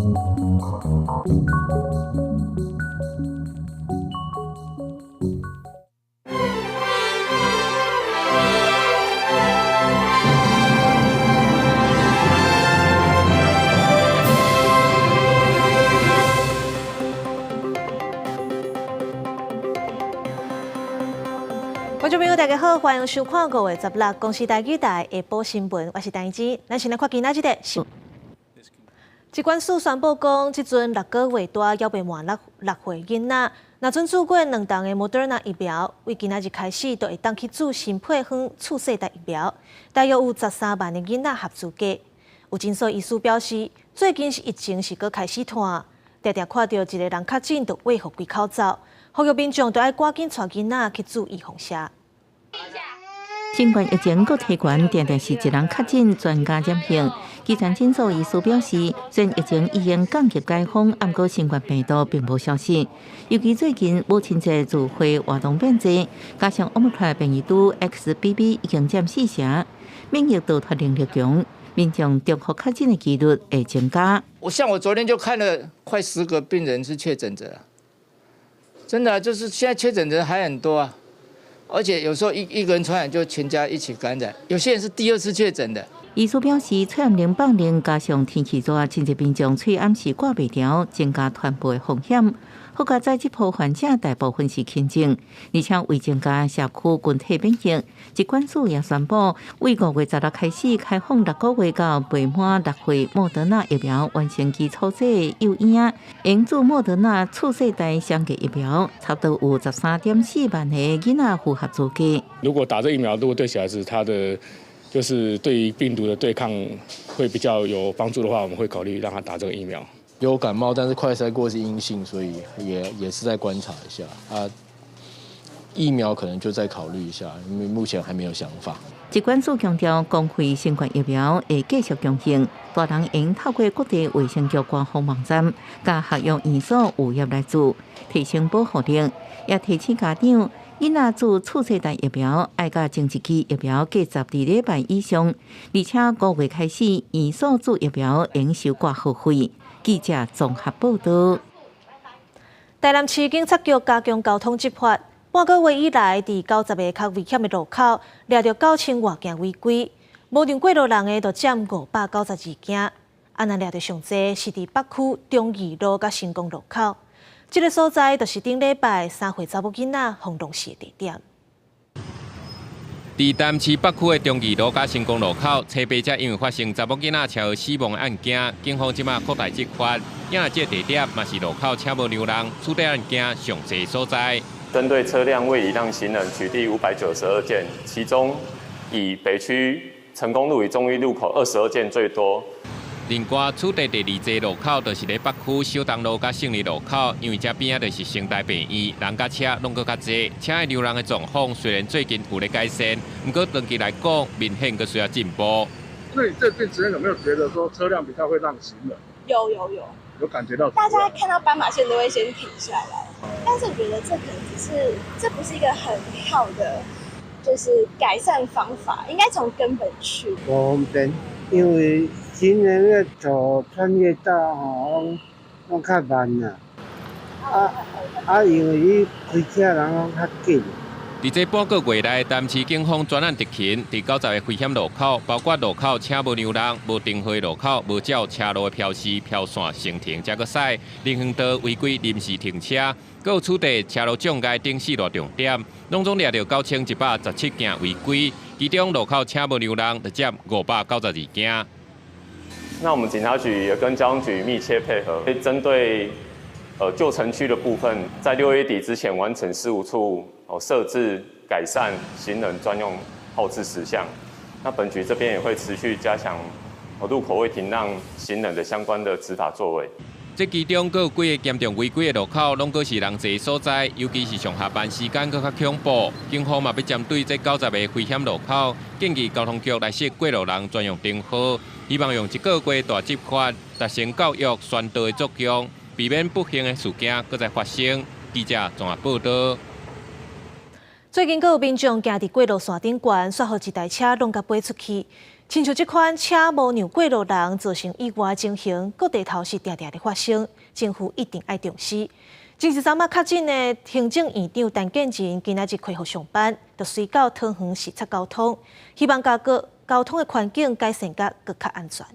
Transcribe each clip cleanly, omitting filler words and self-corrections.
觀眾朋友，大家好，歡迎收看5月16公視台語台下晡新聞，我是陳芝。咱先來看今仔這個新聞。疾管署宣布講，這陣6個月大猶未滿6歲囡仔，若準注過兩劑的莫德納疫苗，為今仔日開始就會當去注新配方次世代疫苗，大約有13萬的囡仔合資格。有診所醫師表示，最近是疫情是閣開始湠，定定看著一个人確診就挖予規口罩，呼籲民眾都愛趕緊帶囡仔去注預防射。新冠疫情閣提懸，定定是一人確診，全家染病。基層診所醫師表示，雖然疫情已經降級解封，毋過新冠病毒並無消失。尤其最近母親節聚會活動變濟，加上奧密克戎變異株 XBB 已經佔四成，免疫逃脫能力強，民眾重複確診的幾率會增加。我像我昨天就看了快10個病人是確診者，真的就是現在確診者還很多啊。而且有時候一個人傳染就全家一起感染，有些人是第二次確診的。醫師表示，喙罨奶放冷加上天氣熱，真濟民眾喙罨是掛袂牢，增加傳播的風險。好佳哉這波患者大部分是輕症，而且為增加社區群體免疫，疾管署也宣布，為5月16開始開放6個月到未滿6歲莫德納疫苗完成基礎劑的幼嬰，應注莫德納次世代雙價疫苗，差不多有13.4萬个囡仔符合資格。如果打這疫苗，如果對小孩子他的就是對於病毒的對抗會比較有幫助的話，我們會考慮讓他打這個疫苗。有感冒，但是快篩過是陰性，所以也是再觀察一下啊。疫苗可能就再考慮一下，因為目前還沒有想法。疾管署強調，公費新冠疫苗會繼續供應，大人應透過各地衛生局官方網站、佮合約院所預約來注，提升保護力。也提醒家長，囡仔注次世代疫苗愛佮前一劑疫苗隔12禮拜以上，而且5月開始，院所注疫苗應收掛號費。記者綜合報道。台南市警察局加強交通執法，半個月以來，佇90個較危險的路口，掠著9000外件違規，無讓過路人的就佔592件。啊，若掠著上濟是佇北區忠義路佮成功路口，這个所在就是頂禮拜3歲查某囡仔予弄死的地點。佇台南市北區的忠義路佮成功路口，車八才因為發生查某囡仔車禍死亡的案件，警方這馬擴大執法。因為這個地點嘛是路口車無讓人，取締案件上濟所在。針對車輛未禮讓行人取締592件，其中以北區成功路與忠義路口22件最多。另外，取締第二濟路口就是佇北區小東路佮勝利路口，因為這邊仔就是成大病院，人佮車攏閣較濟，車會讓人的狀況雖然最近有咧改善，毋過長期來講，明顯閣需要進步。那你這段時間有沒有覺得說車輛比較會讓行人？有有有，有感覺到。大家看到斑馬線都會先停下來，但是我覺得這可能只是，這不是一個很好的，就是改善方法，應該從根本去。不方便，因為行人咧走穿越道吼，攏攏較慢啦。啊啊，因為伊開車人攏較緊。佇這半個月內，台南市警方專案執勤，佇90個危險路口，包括路口車無讓人、無燈號路口、無照車路的標示、標線先停才閣駛、人行道違規臨時停車，閣有取締車路障礙等四大重點，攏總掠著9117件違規，其中路口車無讓人就佔592件。那我們警察局也跟交通局密切配合，針對舊城區的部分，在6月底之前完成15處設置改善行人專用號誌10項。那本局這邊也會持續加強路口未停讓行人的相關的執法作為。這其中，閣有幾个嚴重違規的路口，攏閣是人濟所在，尤其是上下班時間閣較恐怖。警方嘛欲針對這90个危險路口，建議交通局來設過路人專用燈號，希望用一個月大執法，達成教育宣導的作用，避免不幸的事件閣再發生。記者綜合報道。最近，閣有民眾行佇過路線頂懸，煞予一台車弄共飛出去。親像這款車無讓過路人造成意外情形，各地頭是定定咧發生，政府一定愛重視。前一陣仔確診的行政院長陳建仁今仔日恢復上班，就隨到桃園視察交通，希望共個交通的環境改善甲閣較安全。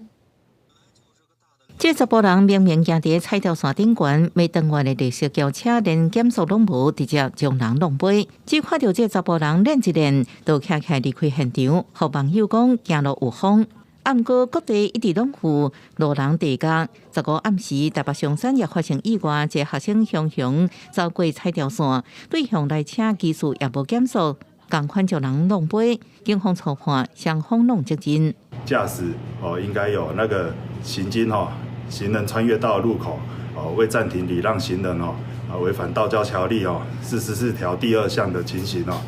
這查埔人明明行佇彩條線頂懸，袂轉彎的綠色轎車連減速攏無，直接將人挵飛。只看著這查埔人練一練，就徛起來離開現場，予網友講行路有風。啊，毋過各地一直攏有路人地角。15暗時，台北松山也發生意外，一個學生雄雄走過彩條線，對向來車技術也無減速，仝款將人挵飛。警方初判雙方攏責任。駕駛哦，應該有那個行經吼，行人穿越道路口哦，未暫停禮讓行人哦，啊違反道交條例哦44條第二項的情形哦。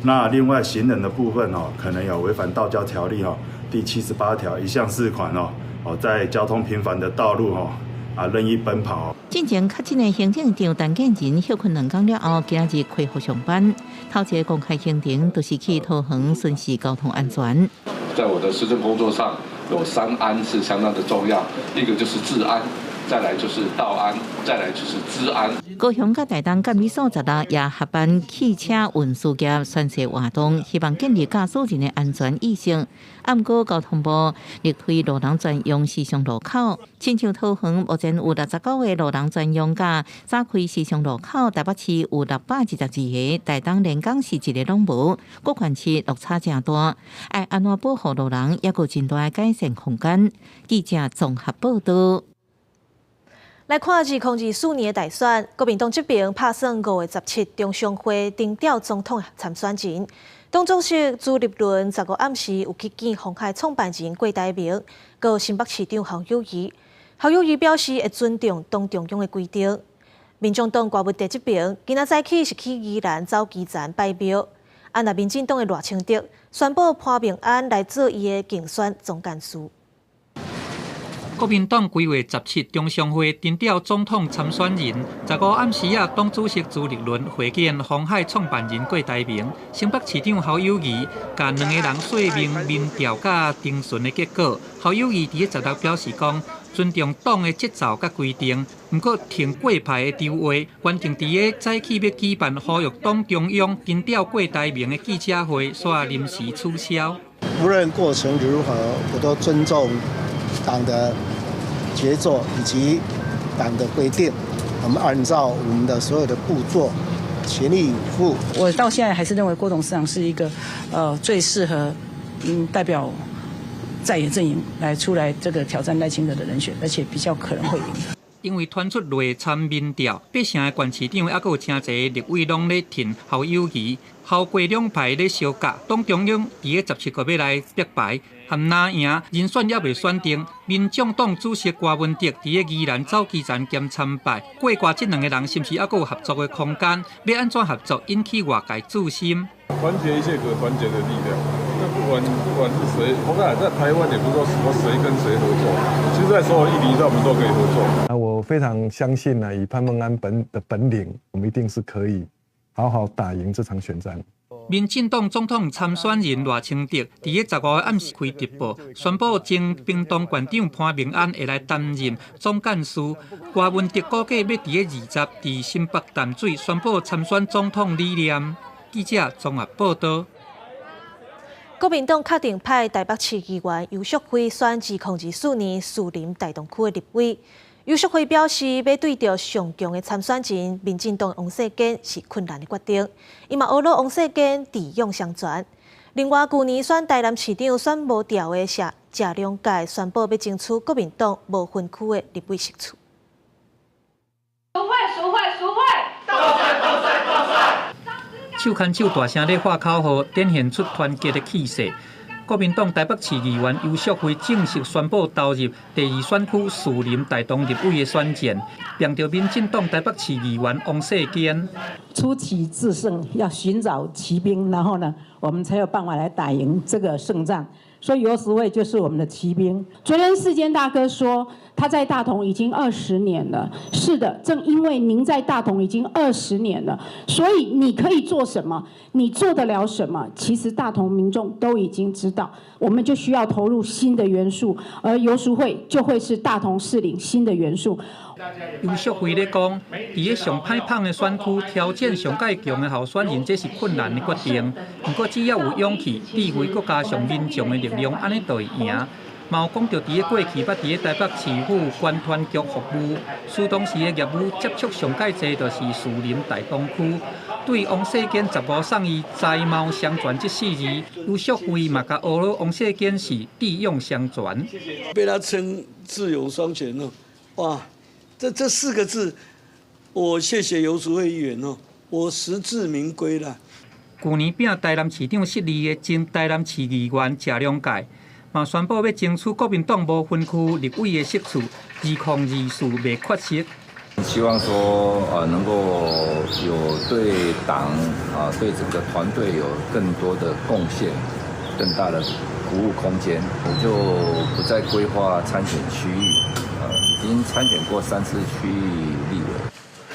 那另外行人的部分哦，可能有違反道交條例哦第78條1項4款哦，哦在交通頻繁的道路哦啊任意奔跑。進前確診的行政長陳建仁歇睏兩工了後，今日恢復上班。頭一個公開行程就是去桃園巡視交通安全。在我的施政工作上，有三安是相當的重要，一個就是治安，再來就是道安，再來就是資安。高雄佮台東監理所16也合辦汽車運輸業宣誓活動，希望建立駕駛人的安全意識。啊，毋過交通部力推路人專用時尚路口，親像桃園目前有69個路人專用佮早開時尚路口，台北市有622個，台東連江是一个攏無，各縣市落差誠大，愛按怎保護路人，猶閣有真大的改善空間。記者綜合報導。來看2024年的大選，國民黨這邊拍算5月17中常會定調總統參選人。黨主席朱立倫15暗時有去見鴻海創辦人郭台銘，佮新北市長侯友宜。侯友宜表示會尊重黨中央的規定。民眾黨郭文哲這邊今仔早起是去宜蘭走基層拜廟。啊，若民進黨的賴清德宣布潘孟安來做伊的競選總幹事。國民黨9月17中常會定調總統參選人，15暗時仔，黨主席朱立倫會見鴻海創辦人郭台銘、新北市長侯友宜，共兩个人說明民調佮徵詢的結果。侯友宜佇咧16表示講，尊重黨的節奏佮規定，毋過挺郭派的籌劃，原定佇咧早起欲舉辦呼籲黨中央定調郭台銘的記者會，煞臨時取消。無論過程如何，我都尊重黨的節奏以及黨的規定，我們按照我們的所有的步驟，全力以赴。我到現在還是認為郭董事長是一個，最適合代表在野陣營來出來這個挑戰賴清德的人選，而且比較可能會贏。因為傳出內參民調，八成的縣市長猶閣有誠濟立委攏咧挺侯友宜，侯郭兩派咧相角，黨中央佇咧17號欲來拍牌，含若贏人選猶未選定。民眾黨主席郭文哲佇咧宜蘭走基層兼參拜，郭郭這兩个人是毋是猶閣有合作的空間？欲按怎合作引起外界注心。團結一切可團結的力量。那不管是誰，我看在台灣也不是說什麼誰跟誰合作，其實在所有議題上我們都可以合作。啊，我非常相信呢，以潘孟安本的本領，我們一定是可以好好打贏這場選戰。民進黨總統參選人賴清德佇咧15暗時開直播，宣布前屏東縣長潘孟安會來擔任總幹事。郭文哲估計欲佇咧20佇新北淡水宣布參選總統理念。記者綜合報導。國民黨確定派台北市議員游錫卉選2024年士林大同區的立委。游錫卉表示，欲對著上強的參選人民進黨王世堅是困難的決定。伊嘛呵咾王世堅智勇雙全。另外，舊年選台南市長選無掉的謝謝龍介宣布欲爭取國民黨無分區的立委席次。淑慧，淑慧，淑慧，鬥帥，鬥帥，鬥帥！手牽手大聲咧喊口號，展現出團結的氣勢。國民黨台北市議員游錫卉正式宣布投入第二選區士林大同立委的選戰，拚著民進黨台北市議員王世堅。出奇制勝，要尋找奇兵，然後呢，我們才有辦法來打贏這個勝仗。所以游錫卉就是我們的奇兵。昨天世堅大哥說，他在大同已經20年了。是的，正因為您在大同已經二十年了，所以你可以做什麼，你做得了什麼，其實大同民眾都已經知道。我們就需要投入新的元素，而游淑慧就會是大同士林新的元素。游淑慧咧講，佇咧上歹捧的選區挑戰上蓋強的候選人，這是困難的決定。毋過只要有勇氣、智慧，閣加上民眾的力量，按呢就會贏。嘛有講著佇咧過去捌佇咧台北市府觀團局服務，使當時的業務接觸上蓋濟，就是士林大東區。對王世堅15送伊才貌雙全這四字，游淑慧嘛共呵咾王世堅是智勇雙全。被他稱智勇雙全哦，哇！這四個字，我謝謝游淑慧議員哦，我實至名歸啦。舊年拚台南市長失利的前台南市議員謝龍介，嘛宣布欲爭取國民黨無分區立委的席次，2024袂缺席。希望說，能夠有對黨啊，對整個團隊有更多的貢獻，更大的服務空間，我就不再規劃參選區域，已經參選過三次區域立委。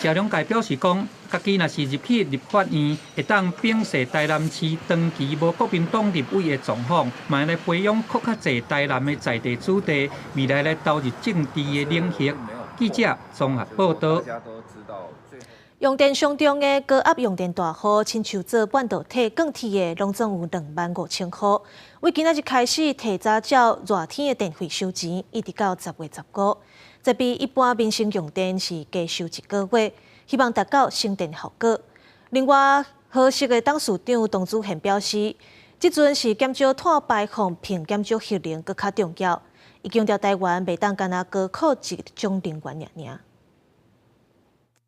謝龍介表示講，家己若是入去立法院，會當摒除台南市長期無國民黨立委的狀況，嘛會來培養閣較濟台南的在地子弟，未來來投入政治的領域。記者綜合報道。用電上重的高壓用電大戶，親像做半導體、鋼鐵的，攏總有25,000戶。為今仔日開始提早照熱天的電費收錢，一直到10月15。這比一般民生用電是加收一個月，希望達到省電效果。另外，和碩的董事長董祖賢表示，這陣是減少碳排放，並減少核能閣較重要。伊強調，台灣袂當干焦閣靠一種能源爾爾。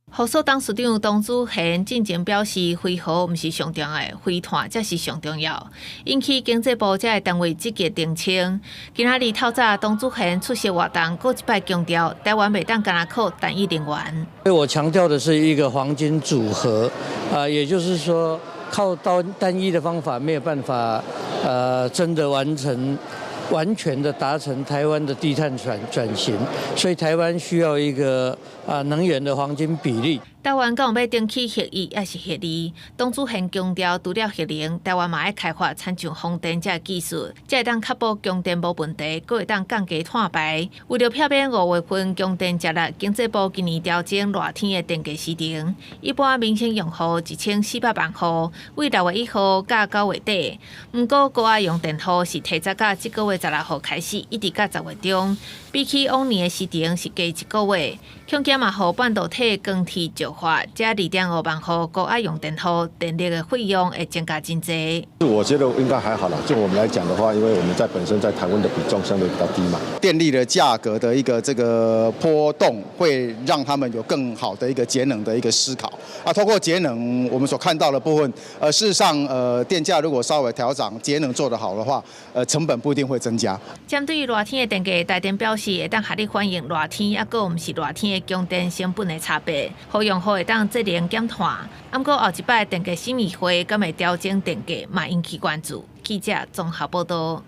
和碩董事長董祖賢進前表示，非核毋是上重要的，非碳才是上重要。引起經濟部這个單位積極澄清。今仔日透早，董祖賢出席活動，閣一擺強調，台灣袂當干焦靠單一能源。我強調的是一個黃金組合，啊，也就是說，靠單單一的方法沒有辦法，真的完成。完全的達成台灣的低碳轉型，所以台灣需要一個能源的黃金比例。台灣敢有欲重啟核一抑是核二？董祖賢強調，除了核能，台灣嘛愛開發親像風電這个技術，才會當確保供電無問題，閣會當降低碳排。為著避免五月份供電接力，經濟部今年調整熱天的電價時程，一般民生用戶1400萬戶，為6月1號到9月底。毋過高壓用電戶是提早到這個月16號開始，一直到10月中，比起往年的時程是加一個月。強減嘛，予半導體鋼鐵石化，這2.5萬戶高壓用電戶電力的費用會增加真濟。我覺得應該還好啦。就我們來講的話，因為我們在本身在台灣的比重相對比較低嘛。電力的價格的一個這個波動，會讓他們有更好的一個節能的一個思考。啊，透過節能，我們所看到的部分，事實上，電價如果稍微調漲，節能做得好的話，成本不一定會增加。針對熱天的電價，台電表示會當合理反映熱天抑閣毋是熱天的供電成本的差別，予用戶會當節能減碳。毋過後一擺電價審議會敢會調整電價，嘛引起關注。記者綜合報道。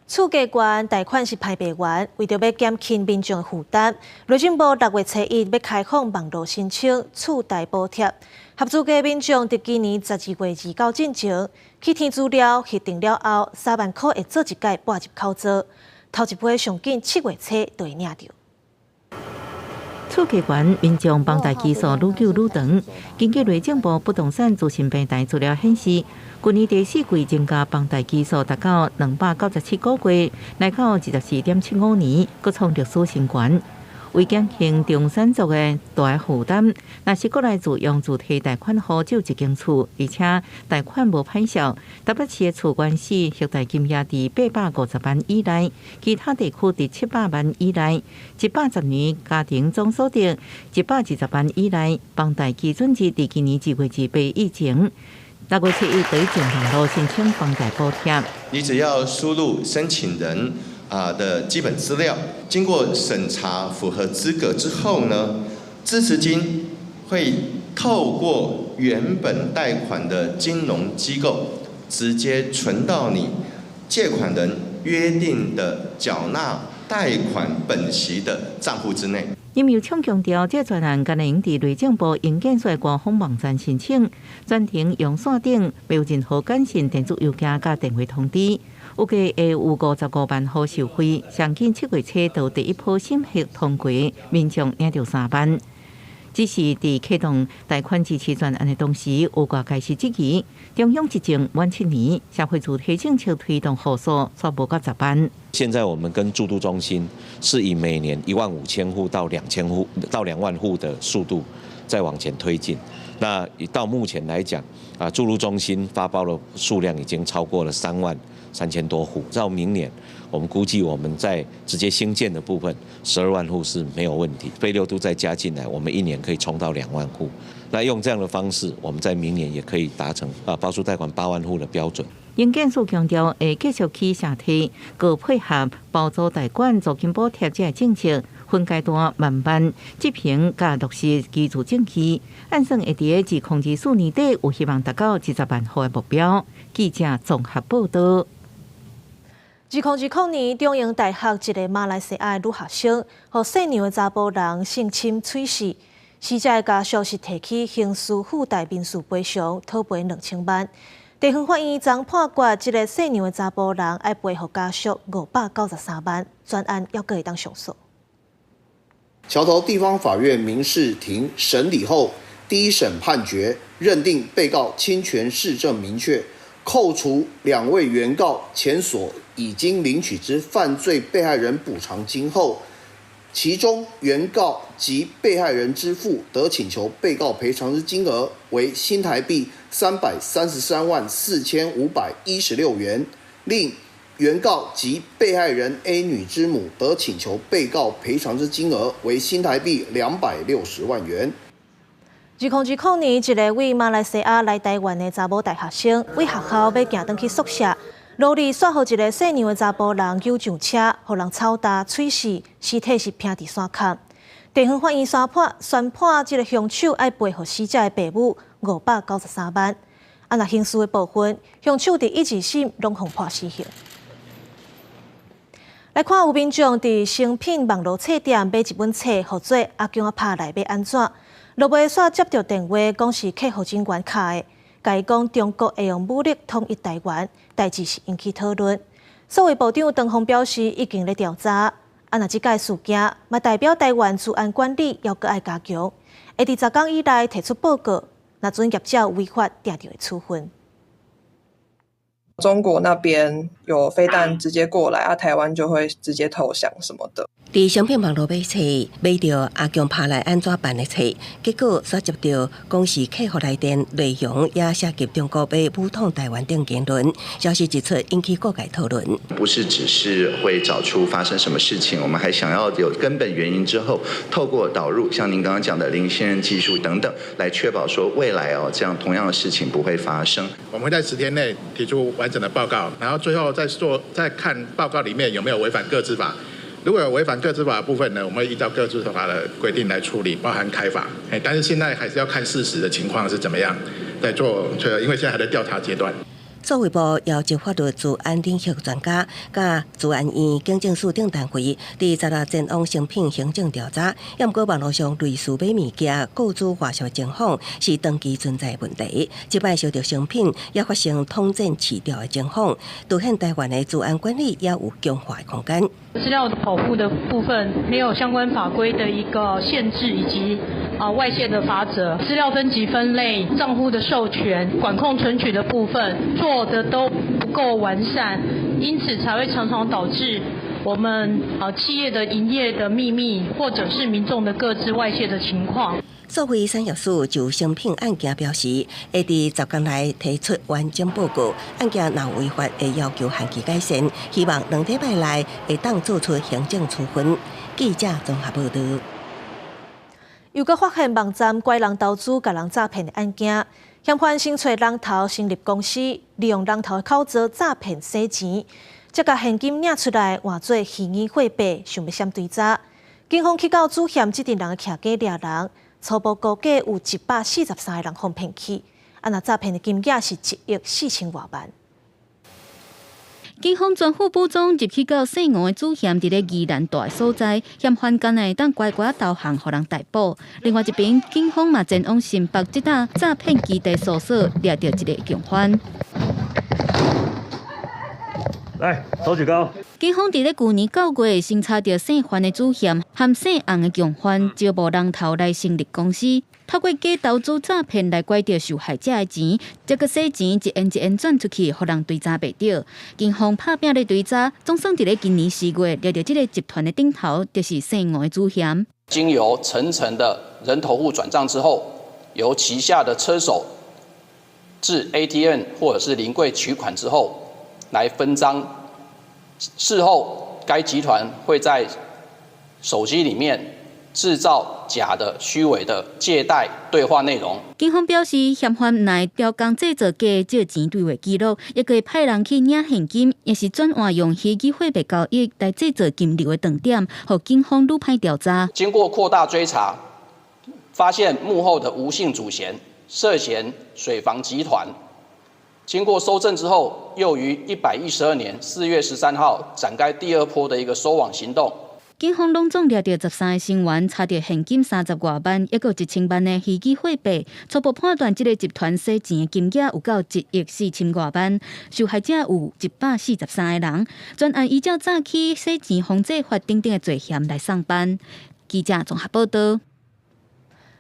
厝價懸，貸款是歹爬懸，為著欲減輕民眾負擔，內政部6月初1欲開放網路申請厝貸補貼，合資格民眾佇今年12月29進前去填資料，核定了後，3萬箍會做一擺撥入口座，頭一批上緊7月初就會領著。厝價懸，民眾房貸期數愈久愈長。根據內政部不動產資訊平台資料顯示，去年第四季增加房貸期數達到297個月，來到24.75年，閣創歷史新高。為減輕中產族的大負擔，若是國內自用自提貸款戶借一間厝，而且貸款無歹數，台北市的厝原始核貸金額佇850萬以內，其他地區佇700萬以內，110年家庭總所得120萬以內，房貸基準日佇今年2月28以前，6月初1對上網路申請房貸補貼。你只要輸入申請人的基本資料，經過審查符合資格之後呢，支持金會透過原本貸款的金融機構直接存到你借款人約定的繳納貸款本息的賬戶之內。林右昌強調，這專案敢若用佇內政部營建署官方網站申請，全程用線頂，沒有任何簡訊、電子郵件佮電話通知。預計會有55萬戶受惠，上緊7月初就第一波審核通過，民眾領著3萬。只是佇啟動貸款支持專案的同時，有外界是質疑中央執政滿7年，社會主體政策推動戶數卻無到10萬。現在我們跟住都中心是以每年1萬5千戶到2000戶到2萬戶的速度在往前推進。那到目前來講，啊，住都中心發包的數量已經超過了3萬3千多戶。到明年，我們估計我們在直接興建的部分12萬戶是沒有問題。非六都再加進來，我們一年可以衝到2萬戶。那用這樣的方式，我們在明年也可以達成啊包租貸款8萬戶的標準。營建署強調，會繼續去社提，閣配合包租代管、租金補貼這个政策，分階段慢慢執行佮落實居住證據，按算會佇2024年底有希望達到20萬戶的目標。記者綜合報道。2020年，中興大學一个馬來西亞的女學生，予細娘的查埔人性侵猝死，死者的家屬是提起刑事附帶民事賠償，討賠2000萬。地方法院昨判決，這个細娘的查埔人愛賠予家屬593萬，全案猶閣會當上訴。橋頭地方法院民事庭審理後，第一審判決認定被告侵權事證明確，扣除兩位原告前所已經領取之犯罪被害人補償金後，其中原告及被害人之父得請求被告賠償之金額為新台幣333萬4516元，另原告及被害人 A 女之母得請求被告賠償之金額為新台幣260萬元。2020年，一个位馬來西亞來台灣的查某大學生，為學校欲行轉去宿舍，路裡煞予一个細娘的查埔人搝上車，予人抽打猝死，屍體是拚佇山崁。地方法院宣判，這个兇手愛賠予死者的爸母593萬。啊，若刑事的部分，兇手佇一二審攏予判死刑。來看有民眾佇誠品網路冊店買一本冊，號做阿強仔拍來欲按怎？落尾煞接著電話，講是客服人員敲的，共伊講中國會用武力統一台灣，代誌是引起討論。數位部長唐鳳表示，已經咧調查。啊，若這擺事件嘛代表台灣資安管理猶閣愛加強，會佇10工以內提出報告。若準業者違法，定著會處分。中國那邊有飛彈直接過來，啊，台灣就會直接投降什麼的。佇誠品網路買冊，買著阿強拍來按怎辦的冊，結果煞接著講是客服來電，內容也涉及中國欲武統台灣等言論。消息一出，引起各界討論。不是只是會找出發生什麼事情，我們還想要有根本原因之後，透過導入像您剛剛講的零信任技術等等，來確保說未來哦，這樣同樣的事情不會發生。我們會在10天內提出完整的報告，然後最後再做再看報告裡面有沒有違反個資法。如果有違反個資法的部分呢，我們會依照個資法的規定來處理，包含開罰。但是現在還是要看事實的情況是怎麼樣再做，因為現在還在調查階段。數位部邀集法律資安領域專家，佮資安院、警政署等單位，佇十六前往誠品行政調查。毋過網路上類似買物件、個資外洩情況是長期存在問題。這擺相著誠品也發生統戰市調的情況，凸顯台灣的資安管理也有強化的空間。資料保護的部分沒有相關法規的一個限制，以及外洩的罰則，資料分級分類、賬戶的授權、管控存取的部分做的都不夠完善，因此才會常常導致我們企業的營業的秘密，或者是民眾的個資外洩的情況。數位產業署就誠品案件表示，會佇10工內提出完整報告。案件若有違法，會要求限期改善。希望2禮拜內會當做出行政處分。記者綜合報導。又閣發現網站拐人投資、共人詐騙的案件，嫌犯先揣人頭成立公司，利用人頭的口座詐騙洗錢，再共現金領出來換做虛擬貨幣，想欲閃追查。警方去到主嫌這陣人的徛家掠人，初步估計有143個人予騙去，啊，若詐騙的金額是1億4千外萬。警方全副武裝入去到姓吳的主嫌佇咧宜蘭蹛的所在，嫌犯敢若會當乖乖投降，予人逮捕。另外一邊，警方嘛前往新北這搭詐騙基地搜索，掠著一个共犯。來，手舉高。警方佇咧舊年9月，先查著姓范的主嫌和姓洪的共犯，招募人頭來成立公司，透過假投資詐騙來拐著受害者的錢，再閣洗錢，一掩一掩轉出去，予人追查袂著。警方拍拚咧追查，總算佇咧今年4月掠著這个集團的頂頭，就是姓吳的主嫌。經由層層的人頭戶轉賬之後，由旗下的車手至 ATM 或者是臨櫃取款之後，來分贓，事後該集團會在手機裡面製造假的、虛偽的借貸對話內容。警方表示，嫌犯來調工製造假借錢對話記錄，也會派人去領現金，抑是轉換用虛擬貨幣交易來製造金流的斷點，予警方愈歹調查。經過擴大追查，發現幕後的吳姓主嫌涉嫌水房集團。經過搜證之後，又於112年4月13號展開第二波的一個收網行動。警方攏總掠著13个成員，查著現金30外萬，抑閣有1000萬的虛擬貨幣，初步判斷這个集團洗錢的金額有夠1億4千外萬，受害者有143個人。全案依照詐欺、洗錢防制法等等的罪嫌來送辦。記者綜合報道。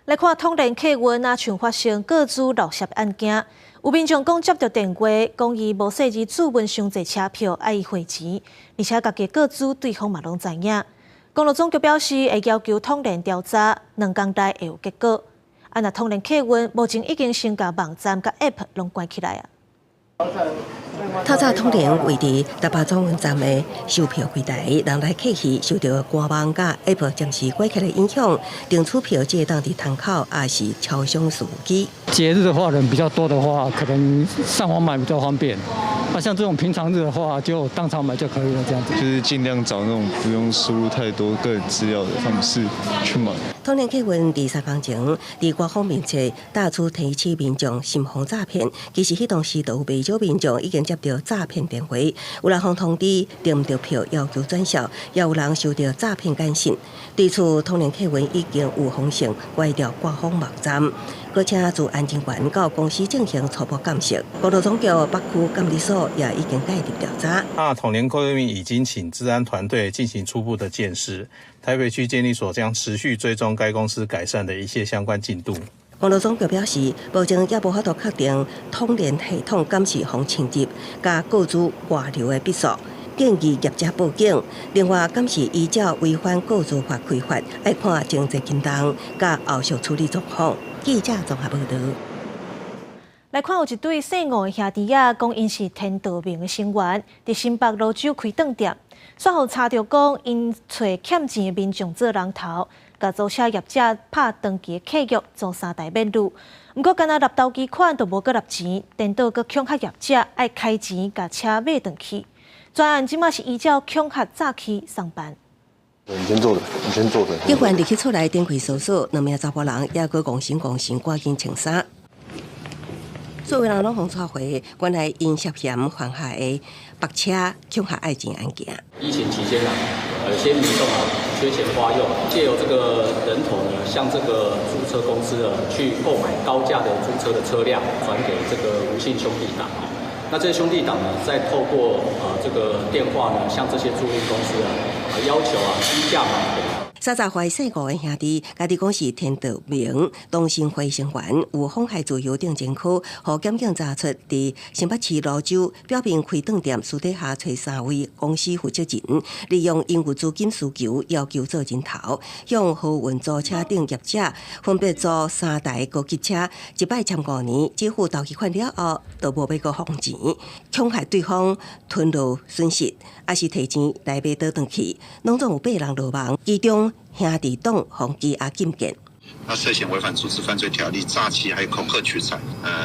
來看統聯客運啊，像發生個資漏竊案件，有民眾講接著電話，講伊無細膩注文傷濟車票，愛伊匯錢，而且家己個資對方嘛攏知影。公路總局表示會要求統聯調查，2工內會有結果。啊，若統聯客運目前已經先共網站佮 App 攏關起來啊。透早統聯位佇台北轉運站的售票櫃台，人來客去，受著官網佮 App 暫時關起來影響，訂取票只會當佇窗口，抑是超商自助機。節日的話，人比較多的話，可能上網買比較方便。啊，像這種平常日的話，就當場買就可以了，這樣子。就是盡量找那種不用輸入太多個人資料的方式去買。統聯客運佇3工前，佇官方面冊到處提醒民眾慎防詐騙。其實彼當時就有袂少民眾已經接著詐騙電話，有人予通知訂毋著票要求轉銷，也有人收著詐騙簡訊。對此，統聯客運已經有風聲關掉官方網站，閣請資安人員到公司進行初步鑑識。公路總局北區監理所也已經介入調查。那統聯客運已經請資安團隊進行初步的鑑識，台北區監理所將持續追蹤該公司改善的一切相關進度。公路總局表示，目前猶無法度確定統聯系統敢是予侵入，佮個資外流的筆數，建議業者報警。另外，敢是依照違反個資法開罰，愛看情節輕重，佮後續處理狀況。記者綜合報導。來看有一對姓吳的兄弟仔，講𪜶是天道盟的成員，佇新北蘆洲開頓店，煞予查著講𪜶揣欠錢的民眾做人頭，共租車業者拍長期的契約，租三台免旅。毋過，干焦納頭期款都無閣納錢，顛倒閣恐嚇業者愛開錢共車買轉去。專案這馬是依照恐嚇詐欺送辦。你先坐著，你先坐著。警員入去厝內展開搜索，兩名查埔人猶閣戇神戇神，趕緊穿衫。所有人攏予帶回，原來𪜶涉嫌犯下的縛車恐嚇愛錢案件。疫情期間啊，有些民眾啊缺錢花用，借由這個人頭呢，向這個租車公司呢去購買高價的租車的車輛，轉給這個吳姓兄弟黨。那這些兄弟黨呢，再透過這個電話呢，向這些租賃公司啊，要求啊低價買回。30歲姓吳的兄弟，家己講是天道盟同心會成員，有妨害自由等前科，予檢警查出佇新北市蘆洲表面開頓店，私底下揣三位公司負責人，利用𪜶有資金需求，要求做人頭，向和運租車等業者分別租三台高級車，一擺簽5年，支付頭期款了後，就無欲閣還錢，恐嚇對方吞落損失，抑是提錢來買倒轉去，攏總有八人落網，其中兄弟黨予羈押禁見。那涉嫌違反組織犯罪條例、詐欺還有恐嚇取財，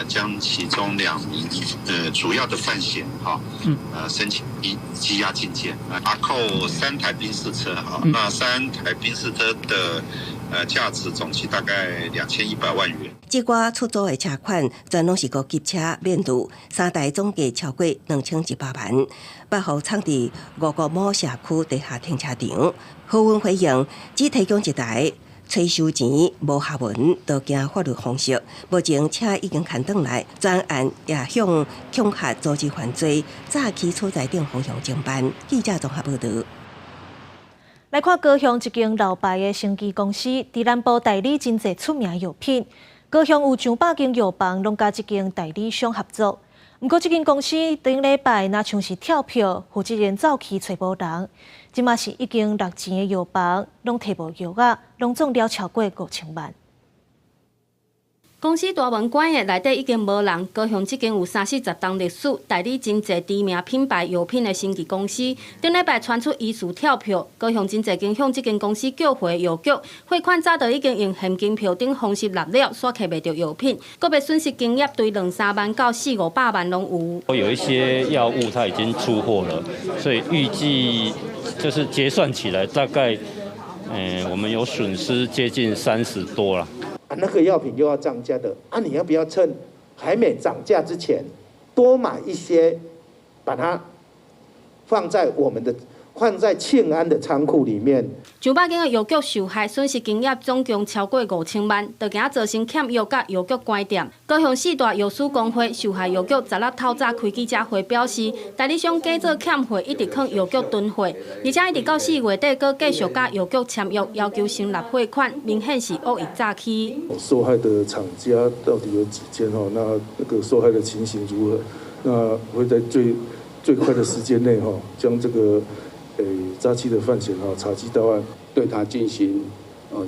將其中2名主要的犯嫌，哈，申請羈押禁見，查扣3台賓士車，哈，那3台賓士車的價值總計大概2100萬元。這寡出租的車款全攏是高級車免路，三台總計超過2100萬，八號藏佇五股某社區地下停車場。何文回應只提供一台，催收錢無下文，都驚法律風險。目前車已經牽轉來，專案也向恐嚇組織犯罪、詐欺所在等方向偵辦。記者綜合報導。來看高雄一間老牌的生技公司，佇南部代理真濟出名藥品。高雄有上百間藥房，攏佮這間代理商合作。毋過，這間公司頂禮拜若像是跳票，負責人走去揣無人。這馬是已經六錢的藥房，攏提無藥仔，攏總了超過5000萬。公司大門關的內底已經無人。高雄這間有三四十冬歷史、代理真濟知名品牌藥品的生技公司，頂禮拜傳出疑似跳票。高雄真濟間向這間公司叫貨藥局，貨款早就已經用現金票等方式納了，煞提袂著藥品，個別損失金額對兩三萬到四五百萬攏有。有一些藥物它已經出貨了，所以預計就是結算起來大概，我們有損失接近30多了。那個藥品又要漲價的啊！你要不要趁還沒漲價之前多買一些，把它放在我們的放在慶安的倉庫裡面。上百間的藥局受害，損失金額總共超過5000萬，就驚造成欠藥佮藥局關店。高雄四大藥師公會受害藥局16透早開記者會表示，代理商假做欠貨，一直囥藥局囤貨，而且一直到4月底，閣繼續佮藥局簽約，要求先納貨款，明顯是惡意詐欺。受害的廠家到底有幾間？哦，那個受害的情形如何？那會在最最快的時間內，哈，將這個詐欺的犯嫌哈查緝到案，對他進行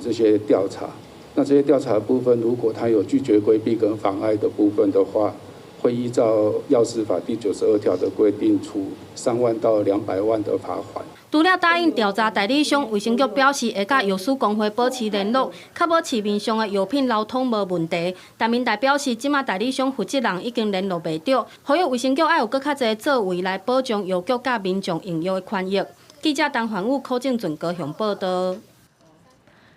這些調查。那這些調查的部分，如果他有拒絕規避跟妨礙的部分的話，會依照藥師法第92條的規定，處3萬到200萬的罰款。除了答應調查代理商，衛生局表示會佮藥師公會保持聯絡，確保市面上的藥品流通無問題。但民代表示，這馬代理商負責人已經聯絡袂著，呼籲衛生局愛有閣較濟作為來保障藥局佮民眾用藥的權益。記者陳環宇、柯正俊高雄報導。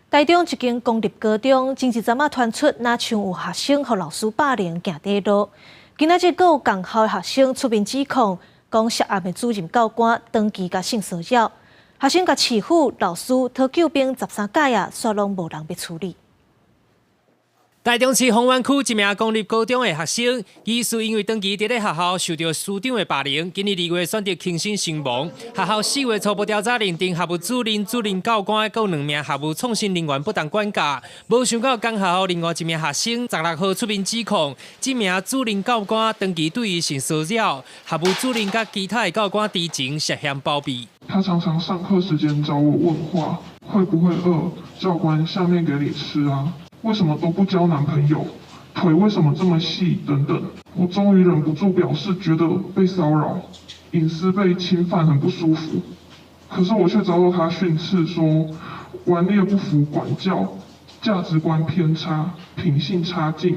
台中一間公立高中，前一陣仔傳出，若像有學生予老師霸凌行短路。今仔日閣有仝校的學生出面指控，講涉案的主任教官長期共性騷擾，學生共市府老師討救兵13擺啊，煞攏無人欲處理。台中市豐原區一名公立高中的學生，疑似因為長期佇咧學校受著師長的霸凌，今年2月選擇輕生身亡。學校4月初步調查認定學務主任、主任教官閣兩名學務創新人員不當管教，無想到仝校另外一名學生16號出面指控，這名主任教官長期對伊性騷擾，學務主任佮其他的教官知情涉嫌包庇。他常常上課時間找我問話，會不會餓？教官下面給你吃啊。為什麼都不交男朋友？腿為什麼這麼細？等等，我終於忍不住表示覺得被騷擾，隱私被侵犯，很不舒服。可是我卻遭到他訓斥，說頑劣不服管教，價值觀偏差，品性差勁。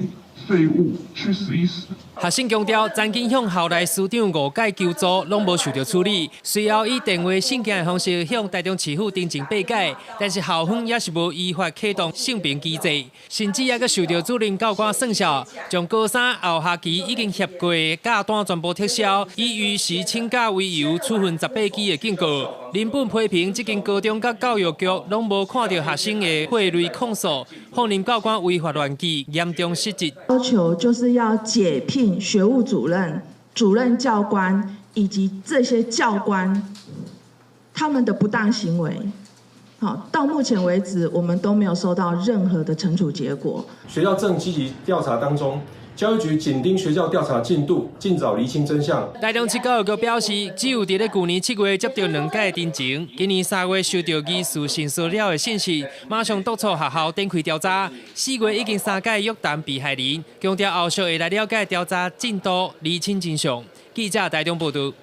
廢物，去死一死！學生強調，曾經向校內師長五擺求助，攏無受著處理。隨後以電話信件的方式向台中市府陳情八解，但是校方也是無依法啟動性平機制，甚至猶閣受著主任教官耍笑，將高三後學期已經協過的教單全部撤銷，以逾時請假為由處分18支的警告。林本批評這間高中佮教育局攏無看著學生的血淚控訴，放任教官違法亂紀，嚴重失職。要求就是要解聘學務主任、主任教官以及這些教官他們的不當行為。好，到目前為止，我們都沒有收到任何的懲處結果。學校正積極調查當中。教育局緊盯學校調查進度，盡早釐清真相。台中市教育局表示，只有佇咧舊年7月接著兩改陳情，今年3月收著疑似性騷擾的信息，馬上督促學校展開調查。4月已經三改約談被害人，強調後續會來了解調查進度，釐清真相。記者台中報導。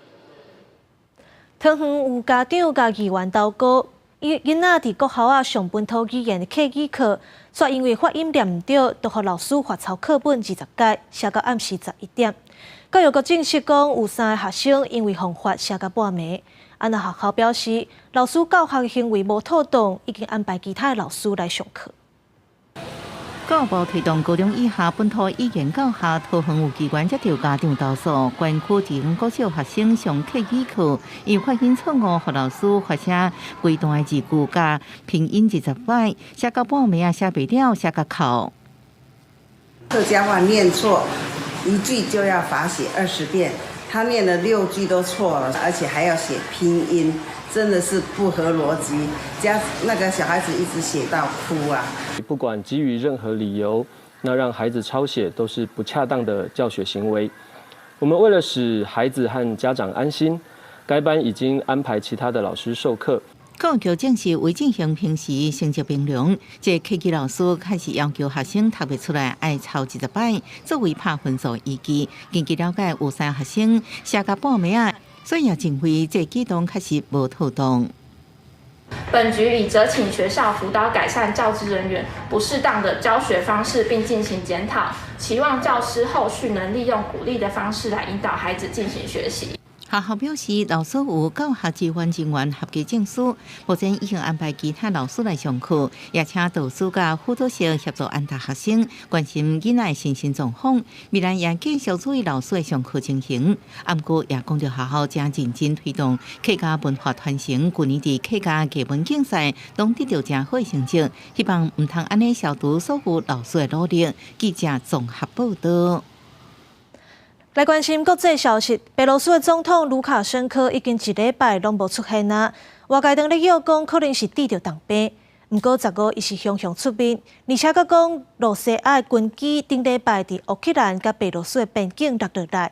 桃園有家長共議員鬥高，伊囡仔佇國校仔上本土語言的客語課，煞因為發音念毋對，就予老師罰抄課本20改，寫到暗時11點。教育局證實講，有三个學生因為予罰寫到半暝。啊，若學校表示，老師教學行為無妥當，已經安排其他的老師來上課。教育部推動高中以下本土語言教學，桃園有機關接著家長投訴，關區一間國小學生上客語課，因發音錯誤，予老師罰寫規段的字句佮拼音20擺，寫到半暝仔寫袂了，寫甲哭。客家話念錯一句就要罰寫20遍，他念了六句都錯了，而且還要寫拼音，真的是不合邏輯。加那個小孩子一直寫到哭啊！不管基於任何理由，那讓孩子抄寫都是不恰當的教學行為。我們為了使孩子和家長安心，該班已經安排其他的老師授課。教育局證實韋進行平時成績平常，這個客語老師開始要求學生讀袂出來，愛抄20擺，作為拍分數依據。根據了解，有三學生寫到半暝仔，所以也認為這舉動確實無妥當。本局已責請學校輔導改善教職人員不適當的教學方式，並進行檢討，期望教師後續能利用鼓勵的方式來引導孩子進行學習。學校表示，老師有教學支援人員合格證書，目前已經安排其他老師來上課，也請導師佮輔導室協助安達學生，關心囡仔的身心狀況。未來也繼續注意老師的上課情形。毋過也講著學校誠認真推動客家文化傳承，舊年佇客家藝文競賽攏得著誠好成績，希望毋通按呢消除所有老師的努力。記者綜合報道。來關心國際消息，白羅斯的總統盧卡申科已經一禮拜攏無出現啊。外界當咧臆講可能是得著重病，毋過15伊是雄雄出面，而且閣講露西亞的軍機頂禮拜佇烏克蘭佮白羅斯的邊境落落來，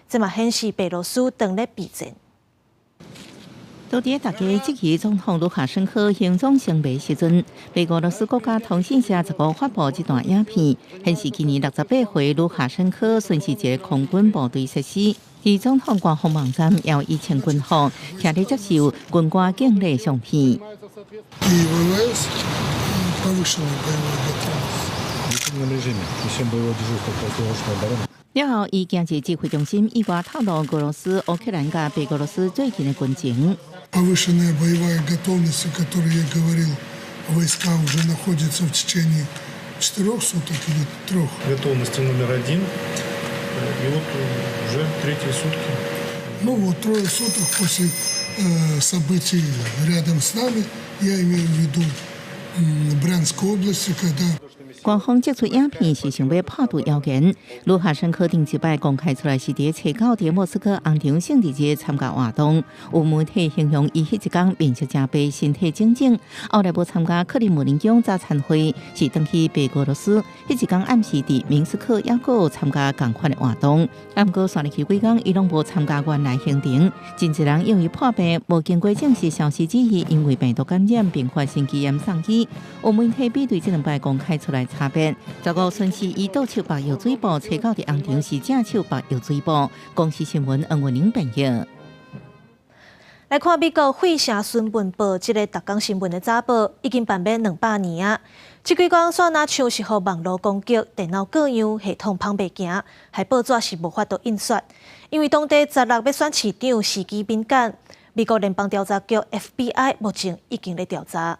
這嘛顯示白羅斯當咧備戰。到底大家質疑總統盧卡申科行蹤神秘時陣，白俄羅斯國家通訊社15發布這段影片，顯示今年68歲盧卡申科巡視一个空軍部隊設施，佇總統官方網站也有伊穿軍服，徛咧接受軍官敬禮相片。了後，伊行至指揮中心，意外透露俄羅斯、烏克蘭佮白俄羅斯最近的軍情。 Повышенная боевая готовность, о которой я говорил, войска уже находятся в течение 4 суток или 3. Готовности номер один. И вот уже третьи сутки. Ну вот, 3 суток после событий рядом с нами, я имею в виду Брянской области, когда 官方釋出影片是想欲破除謠言。盧卡申科頂一擺公開出來是佇初九佇莫斯科紅場聖誕節參加活動，有媒體形容伊彼一工面色誠白，身體腫腫。後來無參加克里姆林宮早餐會，是轉去白俄羅斯。彼一工暗時佇明斯克猶閣有參加仝款的活動。毋過紲入去幾工，伊攏無參加原來行程。真濟人以為破病，無經過證實消息，只是因為病毒感染並發心肌炎送醫。有媒體比對這兩擺公開出來。差別，15巡視伊倒手縛藥水布，初九佇紅場是正手縛藥水布。公視新聞黃文玲編譯。來看美國費城新聞報這个逐工新聞的早報，已經辦欲200年啊！這幾工煞若像是予網路攻擊，電腦各樣系統膨袂行，害報紙是無法度印刷。因為當地16欲選市長時機敏感，美國聯邦調查局 FBI 目前已經咧調查。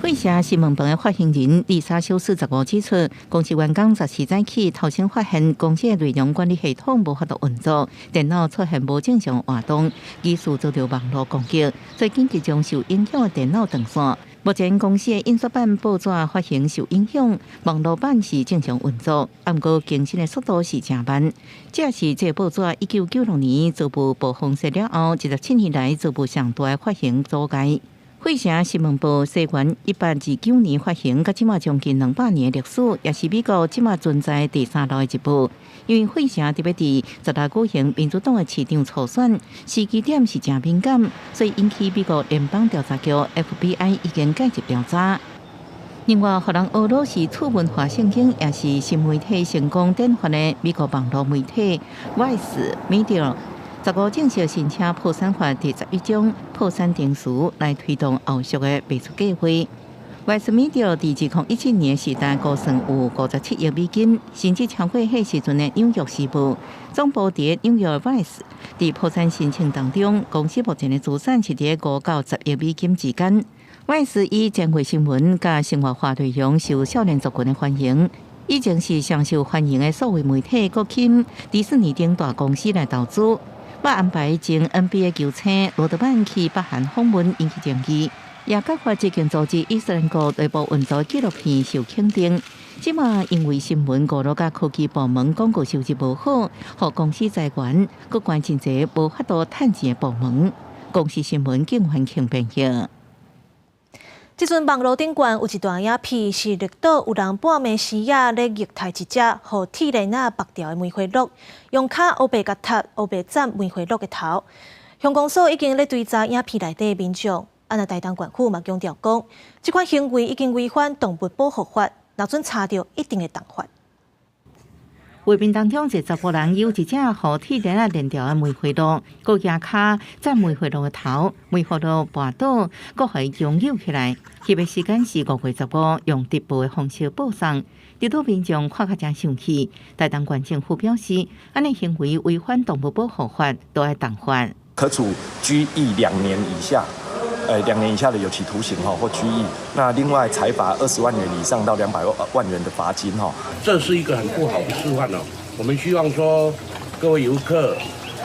費城新聞報的發行人麗莎修斯15指出，公司員工14早起頭先發現公司的內容管理系統無法度運作，電腦出現無正常活動，疑似遭著網路攻擊，所以緊急將受影響的電腦斷線。目前公司的印刷版報紙發行受影響，網路版是正常運作，毋過更新的速度是誠慢。這是這個報紙1996年逐步暴風雪了後，27年來逐步上大的發行阻礙。費城新聞報西元1829年發行，到這馬將近200年的歷史，也是美國這馬存在第三老的一報。因為費城特別佇16舉行民主黨的市長初選，時機點是誠敏感，所以引起美國聯邦調查局 FBI 已經介入調查。另外，予人呵咾是次文化聖經，也是新媒體成功典範的美國網路媒體 Vice Media。15正式申請破產法第11章破產程序來推動後續的賣出計劃。Vice Media 佇2017年時代估算有57億美金，甚至超過彼時陣的紐約時報總部佇紐約 Vice 佇破產申請當中，公司目前的資產是佇5到10億美金之間。外事以前衛新聞佮生活化內容受少年族群的歡迎，以前是上受歡迎的數位媒體，閣請迪士尼等大公司來投資，欲安排前 NBA 球星羅德曼去北韓訪問，引起爭議。也揭發這間組織伊斯蘭國內部運作紀錄片受肯定。這馬因為新聞娛樂佮科技部門廣告收入無好，予公司裁員，閣關真濟無法度趁錢的部門。公視新聞景環慶編譯。這陣網路頂懸有一段影片，是綠島有人半暝時仔咧虐待一隻予鐵鏈仔縛牢的梅花鹿，用跤烏白共踢，烏白斬梅花鹿的頭。鄉公所已經咧追查影片內底的民眾，啊，若台東縣府嘛強調講，這款行為已經違反動物保護法，若準查著一定會重罰。畫面當中，一個查埔人有一隻予鐵鏈仔連牢的梅花鹿，閣舉跤斬梅花鹿的頭，梅花鹿跋倒，閣予伊擁有起來。翕的時間是5月15，用直播的方式播送。綠島民眾看甲誠生氣。台東縣政府表示，按呢行為違反動物保護法，都愛重罰，可處拘役2年以下，2年以下的有期徒刑哈或拘役。那另外裁罰20萬元以上到200萬元的罰金哈。這是一個很不好的示範哦。我們希望說各位遊客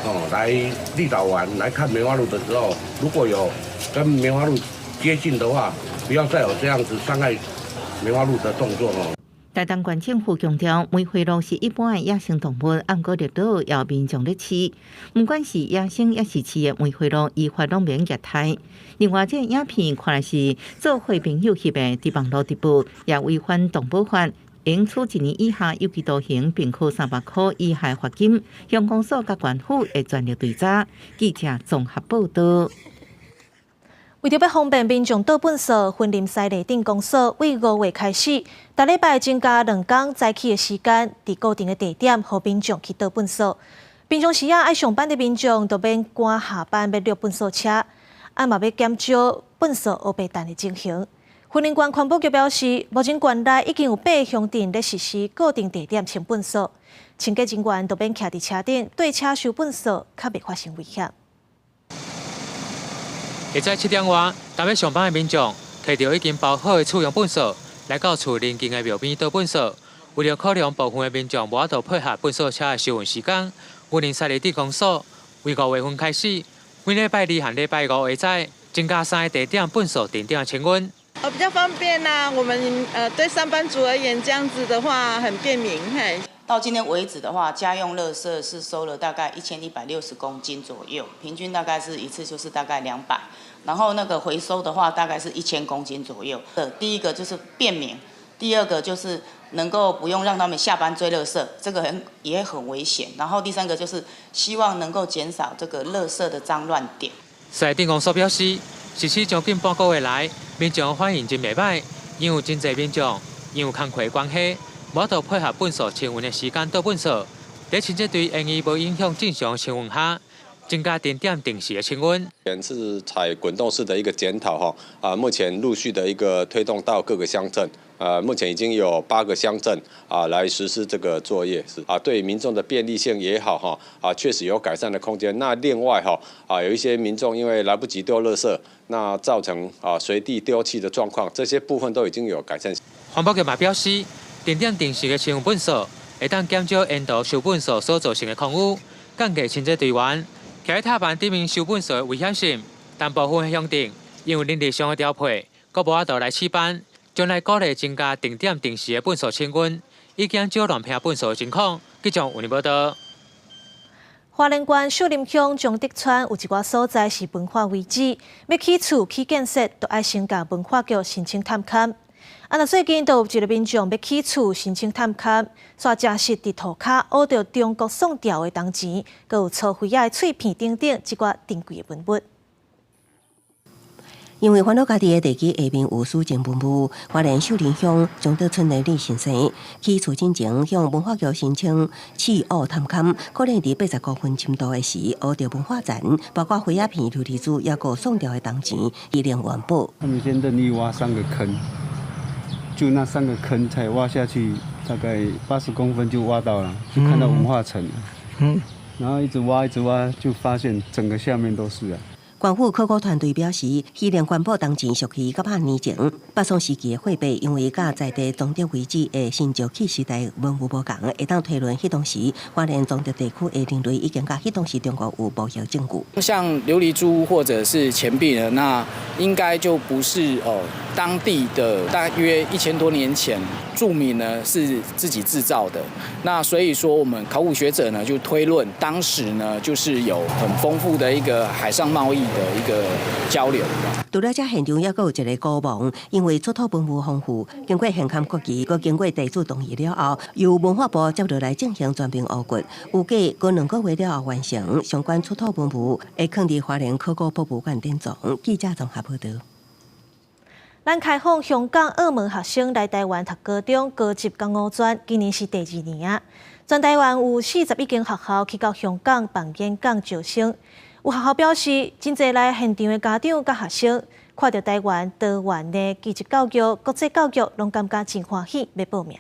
哦來綠島玩來看梅花鹿的時候，如果有跟梅花鹿接近的話，不要再有這樣子傷害梅花鹿的動作哦。台東縣政府強調，梅花鹿是一般的野生動物，毋過綠島也有民眾咧飼，毋管是野生抑是飼的梅花鹿，依法攏免虐待。另外，這個影片看來是做伙朋友翕的，佇網路直播，也違反動保法，應處一年以下有期徒刑，並科300箍以下罰金。鄉公所佮縣府會全力追查。記者綜合報道。為著欲方便民眾倒糞埽，雲林西麗鎮公所對5月開始，逐禮拜增加2工早起的時間，佇固定的地點，予民眾去倒糞埽。平常時仔愛上班的民眾，就免趕下班欲掠糞埽車，啊嘛欲減少糞埽烏白擲的情形。雲林縣環保局表示，目前縣內已經有八個鄉鎮咧實施固定地點清糞埽，清潔人員就免徛佇車頂對車收糞埽，較袂發生危險。下早7點外，逐欲上班的民眾，提著已經包好的廚用糞埽，來到厝鄰近的廟邊倒糞埽。為著考量部分的民眾無法度配合糞埽車的收運時間，雲林西麗鎮公所對5月份開始，每禮拜二和禮拜五下早增加三個地點糞埽定點清運。哦，比較方便吶。我們對上班族而言，這樣子的話很便民。嘿，到今天為止的話，家用垃圾是收了大概1160公斤左右，平均大概是一次就是大概200。然後那個回收的話，大概是1000公斤左右。第一個就是便民，第二個就是能夠不用讓他們下班追垃圾，這個很也很危險。然後第三個就是希望能夠減少這個垃圾的髒亂點。西麗鎮公所表示，實施將近半個月來，民眾反應真袂䆀，因為真濟民眾因為工課關係，無法度配合糞埽清運的時間倒糞埽。佇清潔隊願意無影響正常清運下，增加定點定時的清運。是採滾動式的一個檢討哈，啊，目前陸續的一個推動到各個鄉鎮，目前已經有八個鄉鎮啊來實施這個作業，是啊，對民眾的便利性也好哈，啊，確實有改善的空間。那另外哈，啊，有一些民眾因為來不及丟垃圾，那造成啊隨地丟棄的狀況，這些部分都已經有改善。環保局嘛表示，定點定時的清運糞埽，會當減少沿途收糞埽所造成的空污，降低清潔隊員徛佇踏板頂面收糞埽的危險性。但部分鄉鎮因為人力上的調配，閣無法度來試班，將來鼓勵增加定點定時的糞埽清運，以減少亂拋糞埽的情況。記者有報道。花蓮縣秀林鄉彰德村有一寡所在是文化遺址，欲起厝起建設，都愛先共文化局申請探勘。啊，若最近就有一个民眾欲起厝申請探勘，煞證實佇塗跤挖著中國宋朝的銅錢，閣有粗輝仔的碎片等等，這寡珍貴的文物。因為煩惱家己的地基下面有史前文物，花蓮秀林鄉彰德村的李先生起厝進前向文化局申請試挖探勘，可能佇80公分深度的時，挖著文化層，包括花仔片、琉璃珠，抑閣宋朝的銅錢，伊連元寶。他們先任意挖三個坑，就那三個坑才挖下去，大概80公分就挖到了，就看到文化層。然後一直挖一直挖，就發現整個下面都是啊。官府考古團隊表示，希臘官報當前屬於900年前北宋時期的貨幣，因為佮在地宗澤遺址的新石器時代文物無仝，會當推論彼當時花蓮宗澤地區的人類已經佮彼當時中國有貿易證據。像琉璃珠或者是錢幣呢，那應該就不是哦當地的，大約1000多年前住民呢是自己製造的。那所以說，我們考古學者呢就推論，當時呢就是有很豐富的一個海上貿易的一個交流。除了這現場，猶閣有一个古墓，因為出土文物豐富，經過現勘決議，閣經過地主同意了後，由文化部接落來進行全面挖掘，預計過2個月了後完成。相關出土文物會囥佇花蓮考古博物館典藏。記者綜合報導。咱開放香港、澳門學生來台灣讀高中、高職佮五專，今年是第二年啊。全台灣有41間學校去到香港辦演講招生。有學校表示，真濟來現場的家長佮學生，看著台灣多元的技職教育、國際教育，攏感覺真歡喜，欲報名。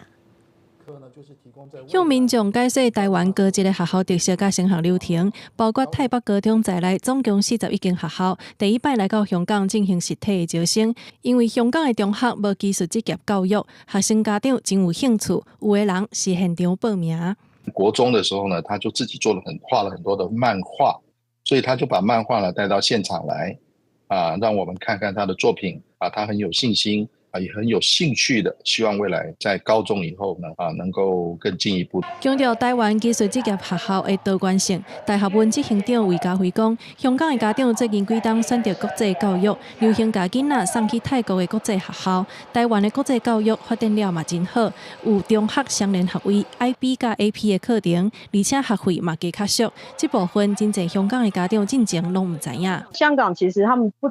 向民眾解說台灣高職的學校特色佮升學流程，包括泰北高中在內，總共41間學校，第一擺來到香港進行實體的招生。因為香港的中學無技術職業教育，學生家長真有興趣，有的人是現場報名。國中的時候呢，他就自己做了很畫了很多的漫畫，所以他就把漫畫呢帶到現場來，啊，讓我們看看他的作品，啊，他很有信心。啊，也很有興趣的，希望未來在高中以後呢，啊，能夠更進一步。強調台灣技術職業學校的多元性。大學文執行長魏家輝講，香港的家長最近幾冬選擇國際教育，流行共囡仔送去泰國的國際學校。台灣的國際教育發展了嘛真好，有中學雙聯學位、IB 佮 AP 的課程，而且學費嘛加較俗。這部分真濟香港的家長進前攏毋知影。香港其實他們不，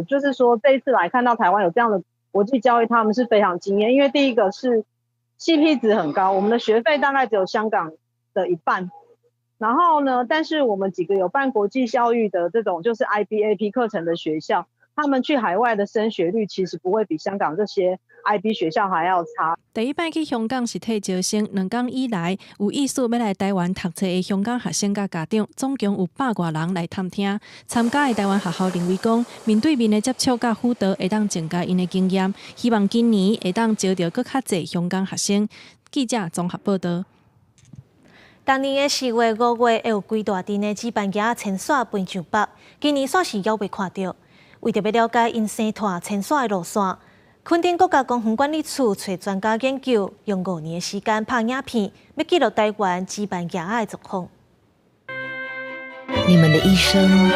就是說這一次來看到台灣有這樣的國際教育，他們是非常驚豔，因為第一個是 CP 值很高，我們的學費大概只有香港的一半。然後呢，但是我們幾個有辦國際教育的這種就是 IB、AP 課程的學校，他們去海外的升學率其實不會比香港這些 IB 學校還要差。第一擺去香港實體招生，2工以來有意思欲來台灣讀冊的香港學生佮家長，總共有百外人來探聽。參加的台灣學校認為講，面對面的接觸佮輔導會當增加𪜶的經驗，希望今年會當招著閣較濟香港學生。記者綜合報導。逐年的4月、5月會有規大陣的紫斑鶯遷徙飛上北，今年煞是猶未看著。為著欲了解𪜶生態遷徙的路線，墾丁國家公園管理處揣專家研究，用5年的時間拍影片，欲記錄台灣紫斑鶯的狀況。你們的一生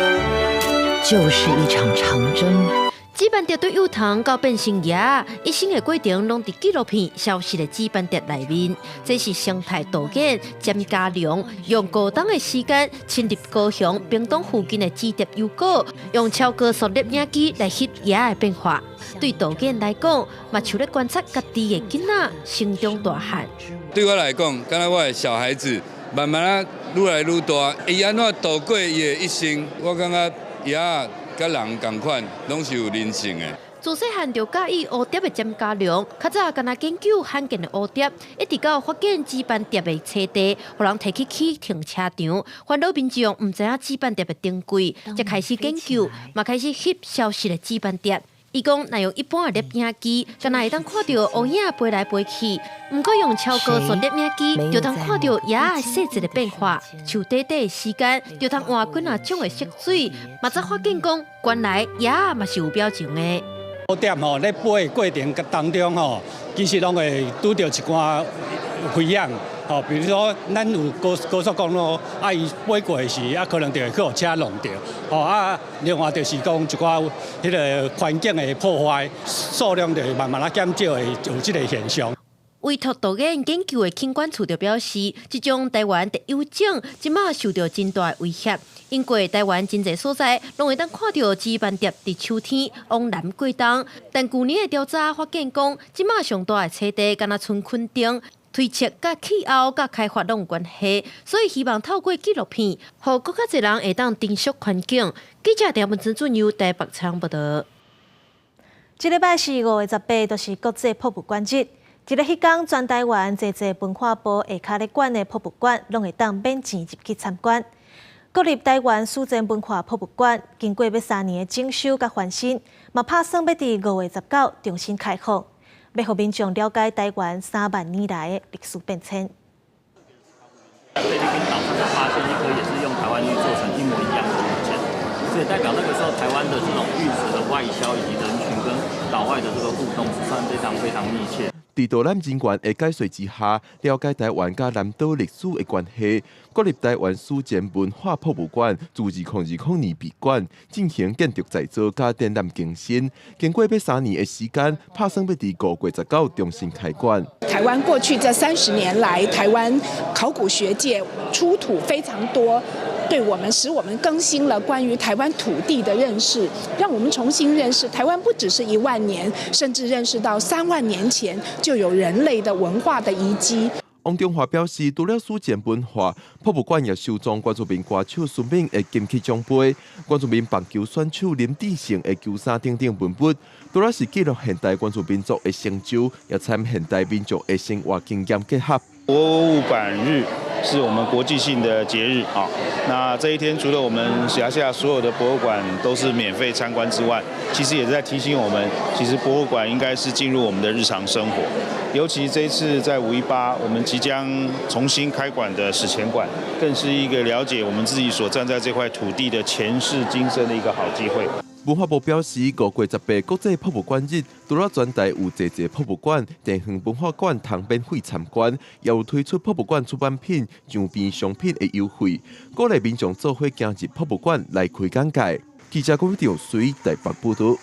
就是一場長征。紫斑蝶對幼蟲到變成蛾，一生的過程攏佇紀錄片《消失的紫斑蝶》內面。這是生態導演詹家良用5冬的時間，深入高雄屏東附近的紫蝶幽谷，用超高速攝影機來翕蛾的變化。對導演來講，嘛像咧觀察家己的囡仔成長大漢。對我來講，敢若我的小孩子慢慢仔愈來愈大，伊按怎度過伊的一生，我感覺蛾佮人仝款，攏是有靈性的。自細漢就佮意蝴蝶的詹家良，較早敢若研究罕見的蝴蝶，一直到發現紫斑蝶的棲地，予人提去起停車場，煩惱民眾毋知影紫斑蝶的珍貴，才開始研究，嘛開始翕消失的紫斑蝶。伊講，若用一般的攝影機，敢若會當看著烏影飛來飛去；毋過用超高速攝影機，就通看著蛾仔細節的變化。像短短的時間，就通換幾若種的色水，嘛才發現講，原來蛾仔嘛是有表情的。蝴蝶吼咧飛的過程當中吼，其實攏會拄著一寡危險。吼，比如說咱有高高速公路，啊，伊飛過的時，啊，可能就會去予車挵著。吼啊，另外就是講一寡彼个環境的破壞，數量就會慢慢仔減少的，有這个現象。委託導演研究的墾管處就表示，這種台灣特有種，這馬受著真大的威脅。因為台灣真濟所在，攏會當看著紫斑蝶佇秋天往南過冬。但舊年的調查發現講，這馬上大的棲地，敢若賰墾丁。推測佮氣候佮開發攏有關係，所以希望透過紀錄片，予閣較濟人會當珍惜環境。記者鄭文珍由台北採訪報導。這禮拜四5月18，就是國際博物館日。佇咧彼工，全台灣濟濟文化部下跤咧管的博物館，攏會當免錢入去參觀。國立臺灣史前文化博物館經過欲3年的整修佮翻新，嘛拍算欲佇5月19重新開放，欲予民眾了解臺灣3萬年來的歷史變遷。菲律賓島上發現一顆也是用臺灣玉做成一模一樣的物件，所以代表那個時候臺灣的這種玉石的外銷以及人群跟島外的這個互動是算非常非常密切。佇導覽人員的解說之下，了解臺灣佮南島歷史的關係。國立臺灣史前文化博物館自2020年閉館，進行建築再造佮展覽更新。經過欲3年的時間，拍算欲佇5月19重新開館。臺灣過去這30年來，臺灣考古學界出土非常多。對我們，使我們更新了關於臺灣土地的認識，讓我們重新認識臺灣不只是1萬年，甚至認識到3萬年前就有人類的文化的遺跡。王中華表示，除了史前文化，博物館也收藏原住民歌手孫敏的金曲獎盃、原住民棒球選手林志勝的球衫等等文物，除了是記錄現代原住民族的成就，也參現代民族的生活經驗結合。博物館日是我們國際性的節日啊，那這一天除了我們轄下所有的博物館都是免費參觀之外，其實也在提醒我們，其實博物館應該是進入我們的日常生活。尤其這一次在518，我們即將重新開館的史前館，更是一個了解我們自己所站在這塊土地的前世今生的一個好機會。文化部表示，5月18國際博物館日，除了全台有濟濟博物館、地方文化館通免費參觀，也有推出博物館出版品、周邊商品的優惠，鼓勵民眾做伙行入博物館來開眼界。記者郭兆水台北報導。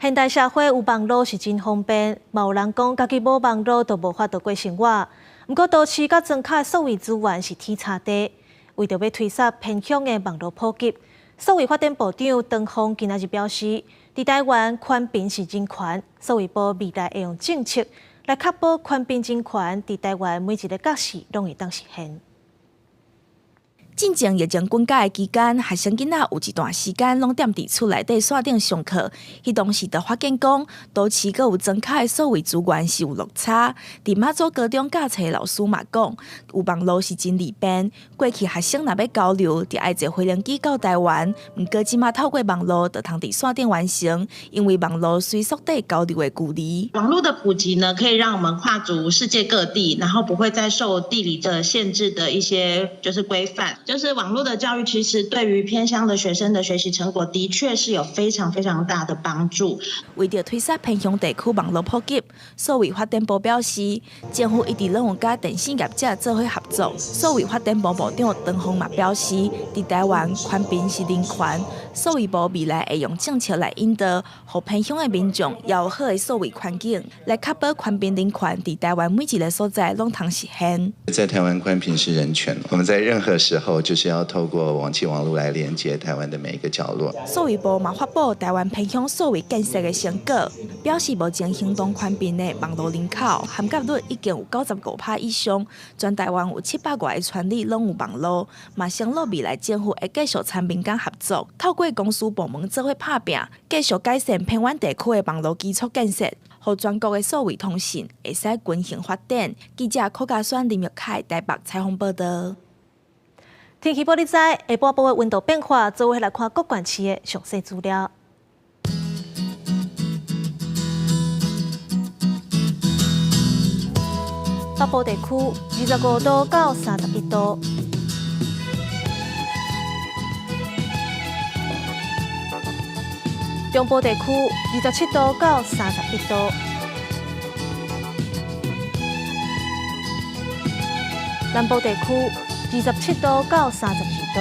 現代社會有網路是真方便，嘛有人講家己無網路就無法度過生活。毋過都市佮莊跤的數位資源是天差地，為著欲推捒偏鄉的網路普及，數位發展部長唐鳳今仔日表示，佇臺灣寬頻是人權，數位部未來會用政策來確保寬頻人權佇臺灣每一个角勢攏會當實現。進前疫情滾價的期間，學生囡仔有一段時間攏踮佇厝內底線頂上課。彼當時就發現講，都市閣有莊跤的數位資源是有落差。佇馬祖高中教冊的老師嘛講，有網路是真利便。過去學生若欲交流，就愛坐飛行機到臺灣。毋過這馬透過網路，就通佇線頂完成，因為網路隨縮短交流的距離。網路的普及呢，可以讓我們跨足世界各地，然後不會再受地理的限制的一些就是規範。就是網絡的教育，其實對於偏鄉的學生的學習成果，的確是有非常非常大的幫助。為著推捒偏鄉地區網路普及，數位發展部表示，政府一直攏有佮電信業者做伙合作。數位發展部部長唐鳳嘛表示，佇臺灣寬頻是人權，數位部未來會用政策來引導，予偏鄉的民眾有好的數位環境，來確保寬頻人權佇臺灣每一个所在攏通實現。在臺灣寬頻是人權，我們在任何時候就是要透過網際網路來連接臺灣的每一個角落。數位部嘛發布臺灣偏鄉數位建設的成果，表示目前行動寬頻的網路人口涵蓋率已經有95%以上，全臺灣有700外个村里攏有網路，嘛承諾未來政府會繼續參民間合作，透過公私部門做伙拍拚，繼續改善偏遠地區的網路基礎建設，予全國的數位通訊會使均衡發展。記者柯家選、林玉凱台北採訪報導。天氣報你知，下晡晡的溫度變化，做伙來看各縣市的詳細資料。北部地區25度到31度，中部地區27度到31度，南部地區27度到32度，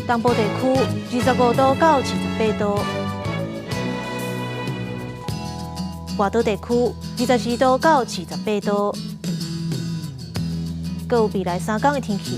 東部地區25度到28度，外島地區22度到28度。閣有未來3工的天氣。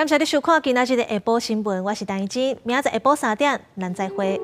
感謝你收看今仔日的下晡新聞，我是陳怡靜，明仔載下晡3點，咱再會。